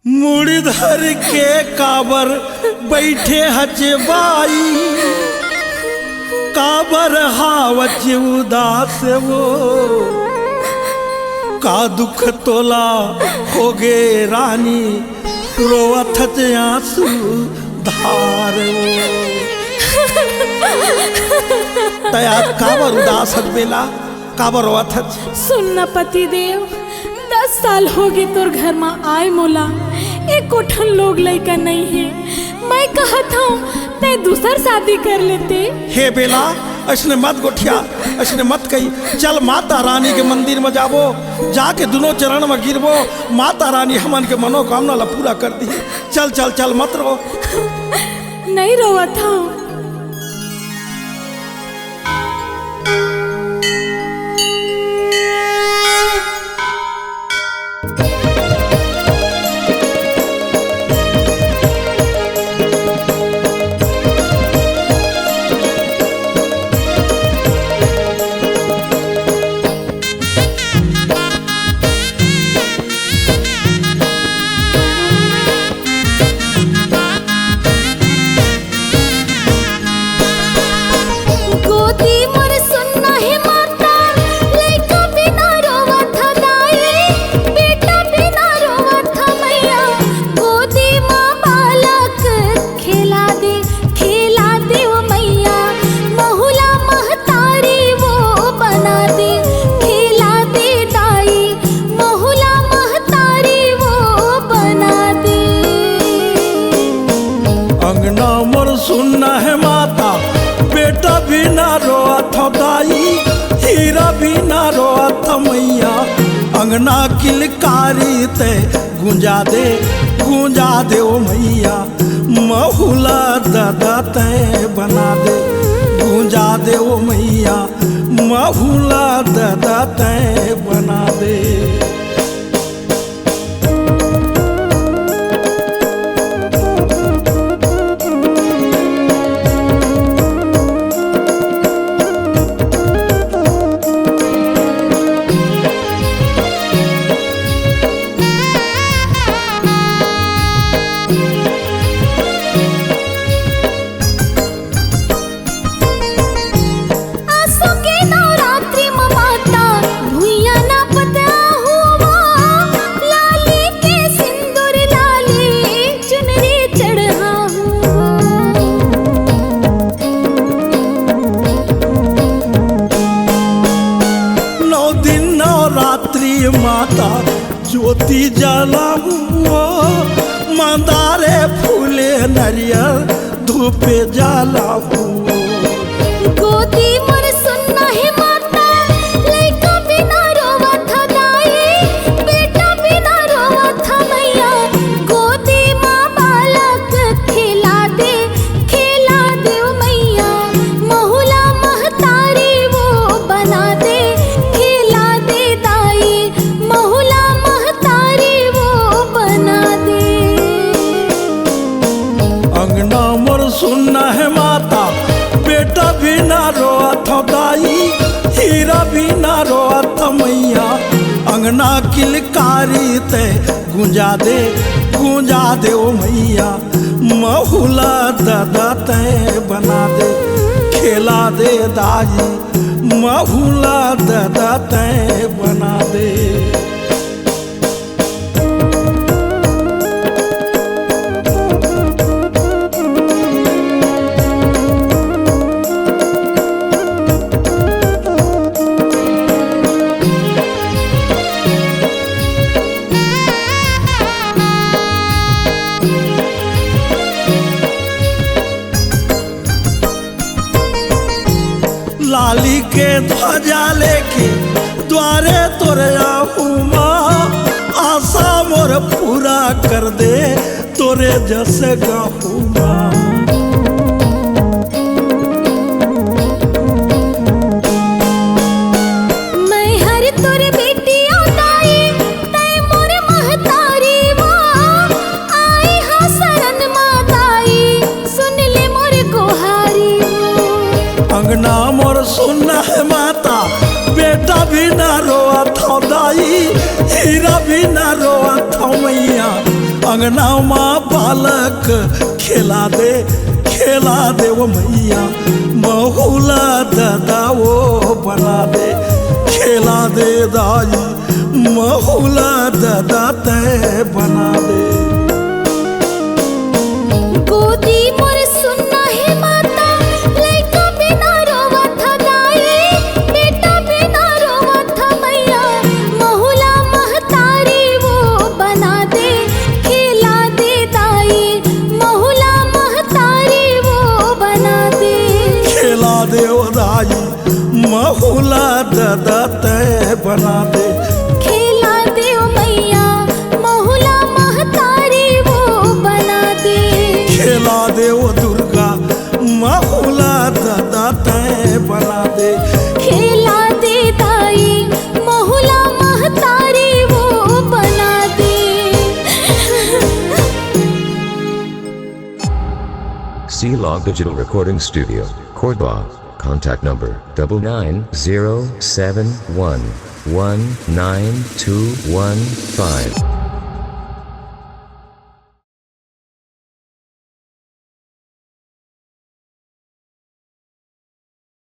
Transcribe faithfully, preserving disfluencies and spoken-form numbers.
मुड़ी धर के काबर बइठे हच बाई, काबर हावच उदास वो, का दुख तोला होगे रानी, रोवत हच आंसू धार वो। तैं आज काबर उदास हच बेला, काबर रोवत हच? सुन न पति देव, दस साल होगे तोर घर म आए मोला, एको ठन लोग लइका नइ हे। मैं कहत हंव, तैं दूसर शादी कर लेते। हे बेला, अइसने मत गोठिया, अइसने मत कही। चल माता रानी के मंदिर म जाबो, जाके दुनों चरण म गिरबो, माता रानी हमन के मनोकामना ला पूरा कर दिही। चल, चल, चल, मत रो। नइ रोवत हंव। गोदी मोर सुन्ना हे माता, लइका बिना रोवत ह दाई, बेटा बिना रोवत ह मैया। गोदी म बालक खेला दे, खेला दे ओ मैया, महू ला महतारी वो बना दे, खेला दे दाई, महू ला महतारी वो बना दे। अंगना मोर सुन्ना हे माता, बेटा बिना रोवत हंव दाई, हीरा बिना रोवत हंव मैया। अंगना किलकारी तैं गुंजा दे, गुंजा दे ओ मैया, महू ला ददा तैं बना दे, गुंजा दे ओ मैया, महू ला ददा तैं बना दे। आसो के नवरात्रि म माता भुइयां नापत आहूं, लाली के सिंदूर लाली चुनरी चढ़ाहूं। नौ दिन नवरात्रि माता ज्योति जलाहूं, मंदारे फूले नरियर धूपे जलाहूं। गोदी मोर सुन्ना हे माता, लइका बिना रोवत ह दाई, बेटा बिना रोवत ह मैया। गोदी म बालक खेला दे, खेला दे ओ मैया, महू ला महतारी वो बना दे, खेला दे दाई, महू ला महतारी वो बना दे। अंगना मोर सुन्ना हे माता, बेटा बिना रोवत हंव दाई, हीरा बिना रोवत हंव मैया। अंगना किलकारी तैं गुंजा दे, गुंजा दे ओ मैया, महू ला ददा तैं बना दे, खेला दे दाई, महू ला ददा तैं बना दे। लाली के ध्वजा लेके द्वारे तोर आहूं माँ, आसा मोर पूरा कर दे, तोरे जस गाहूं माँ। मैं हर तोर बेटी ओ दाई, तैं मोर महतारी वो, आए हां शरण माँ दाई, सुन ले मोर गोहारी वो। अंगना मोर सुन्ना हे माता, बेटा बिना रोवत हंव दाई, हीरा बिना रोवत हंव मैया। अंगना मा बालक खेला दे, खेला दे वो मैया, महू ला ददा वो बना दे, खेला दे दाई, महू ला ददा तय बना दे। गोदी मोर सुन्ना हे माता, लइका बिना रोवत ह दाई, बेटा बिना रोवत ह मैया, महू ला महतारी वो बना दे, खेला दे दाई, महू ला महतारी वो बना दे। खेला दे वो दाई, महू ला ददा तय बना दे। खेला दे वो मैया, महू ला महतारी वो बना दे। खेला दे वो दुर्गा, महू ला ददा तय बना दे। खेला दे दाई, महू ला महतारी वो बना दे। C Log Digital Recording Studio, Cordoba. Contact number double nine zero seven one one nine two one five.